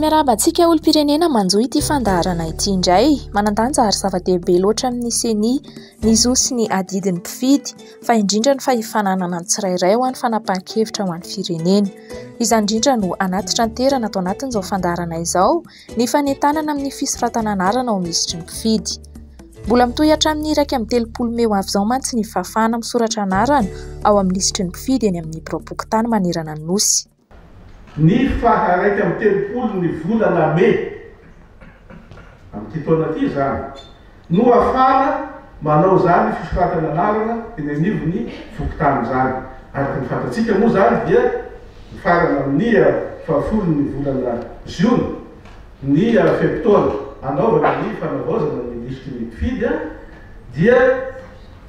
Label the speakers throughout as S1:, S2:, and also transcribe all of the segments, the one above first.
S1: miarahaba antsika olom-pirenena manjohy ity fandaharana ity indray. Manan-danja ary zava-dehibe loatra amin'ny Ceni ny zo sy ny adidin'ny mpifidy, fa indrindra ny fahefana ananan'ny tsirairay ho an'ny fanapahan-kevitra ho an'ny firenena. Izany indrindra no anatitranterana ato anatin'izao fandaharana izao ny fanentanana amin'ny fisoratana anarana ao amin'ny lisitry ny mpifidy. Mbola mitohy hatramin'ny 31 mey ho avy izao mantsy ny fahafahana misoratra anarana ao amin'ny lisitry ny mpifidy eny amin'ny biraom-pokontany manerana ny Nosy.
S2: Ny faha 31 ny volana mey amin'ity taona ity izany no ahafahana manao izany fisoratana anarana eny anivon'ny fokontany izany. Araka ny fantatsika moa izany dia mifarana amin'ny fahafolon'ny volana jiona ny fe-potoana anaovana ny fanavaozana ny lisitry ny mpifidy dia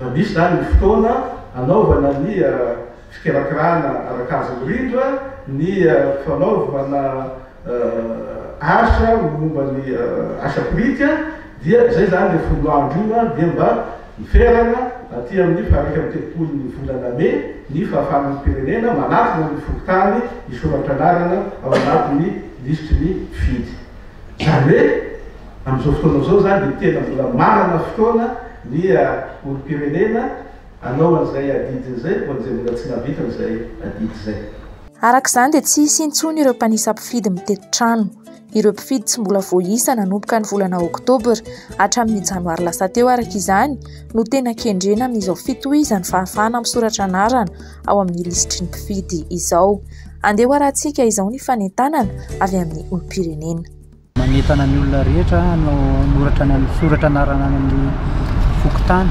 S2: mba misy izany ny fotoana anaovana ny fikirakirana ara-kazo mirindra, ny fanaovana asa momba ny asa printy dia izay izany ilay folo andro io dia mba miferana aty amin'ny faha 31 ny volana mey ny fahafahan'ny olom-pirenena manatona ny fokontany hisoratra anarana ao anatin'ny lisitry ny mpifidy. Izany hoe amin'izao fotoana izao izany dia tena mbola manana fotoana ny olom-pirenena hanao an'izay adidiny izay ho an'izay mbola tsy nahavita an'izay adidy izay.
S1: Araka izany dia tsy hisy intsony ireo mpanisa mpifidy mitety trano. Ireo mpifidy tsy mbola voaisa nanomboka ny volana oktobra hatramin'ny janoary lasa teo araka izany no tena kendrena amin'izao fitohizan'ny fahafahana misoratra anarana ao amin'ny lisitry ny mpifidy izao. Andeha ho arahantsika izao ny fanentanana avy amin'ny olom-pirenena.
S3: Manentana ny olona rehetra hanoratra ny soratra anarana any amin'ny fokontany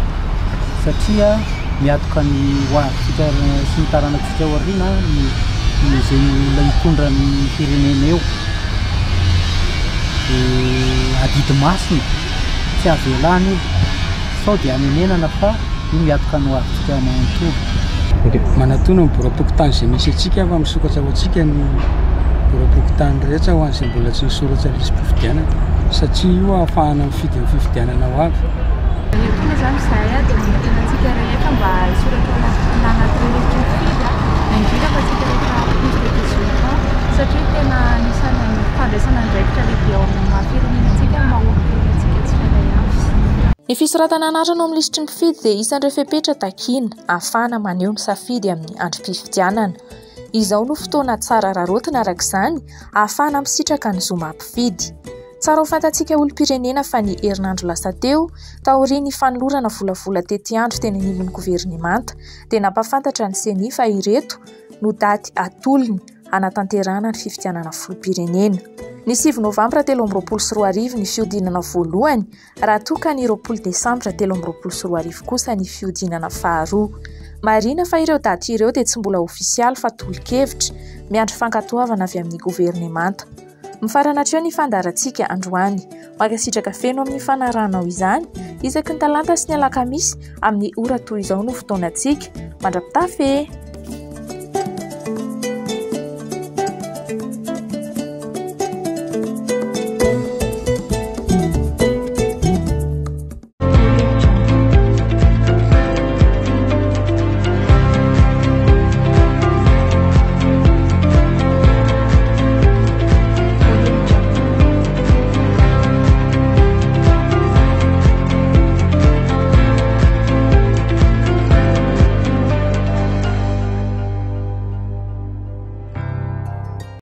S3: satria miantoka ny ho avintsika sy ny taranantsika ao aoriana ny izay olona hitondra ny firenena eo. Dia adidy masina tsy azo ialana io sao dia hanenenana fa io miantoka ny ho avintsika manontolo.
S4: Manatona ny biraom-pokontany izay misy antsika fa misokatra ho antsika ny biraom-pokontany rehetra ho an'izay mbola tsy nisoratra lisi-pifidianana satria io ahafahana mifidy amin'ny fifidianana ho avy.
S5: Etoana izany izahay dia manantena antsika rehetra mba hisoratra ao anatin'ny lisitry ny mpifidy, indrindra fa antsika rehetra plus de 18 ans satria tena anisan'ny fandraisana andraikitra lehibe ao amin'ny maha firenena antsika ny maha olom-pirenena antsika tsirairay avy.
S1: Ny fisoratana anarana ao amin'ny lisitry ny mpifidy dia isan'ireo fepetra takiana ahafahana maneho ny safidy amin'ny androm-pifidianana. Izao no fotoana tsara araraotina araka izany ahafahana misitraka ny zo maha mpifidy. Tsara ho fantatsika olom-pirenena fa ny herinandro lasa teo, taorian'ny fanolorana volavola tetiandro teny anivon'ny governemanta, dia nampahafantatra ny Ceni fa ireto no daty atolony hanatanterahana ny fifidianana filoham-pirenena. Ny 9 novambra 2023 ny fihodinana voalohany raha toa ka ny 20 desambra 2023 kosa ny fihodinana faharoa. Marihina fa ireo daty ireo dia tsy mbola ofisialy fa tolo-kevitra, miandry fankatoavana avy amin'ny governemanta. Mifarana hatreo ny fandaharantsika androany. Mankasitraka feno amin'ny fanarahanao izany. Isaky ny talata sy ny alakamisy amin'ny ora toy izao no fotoanantsika. Mandra-pitafa e!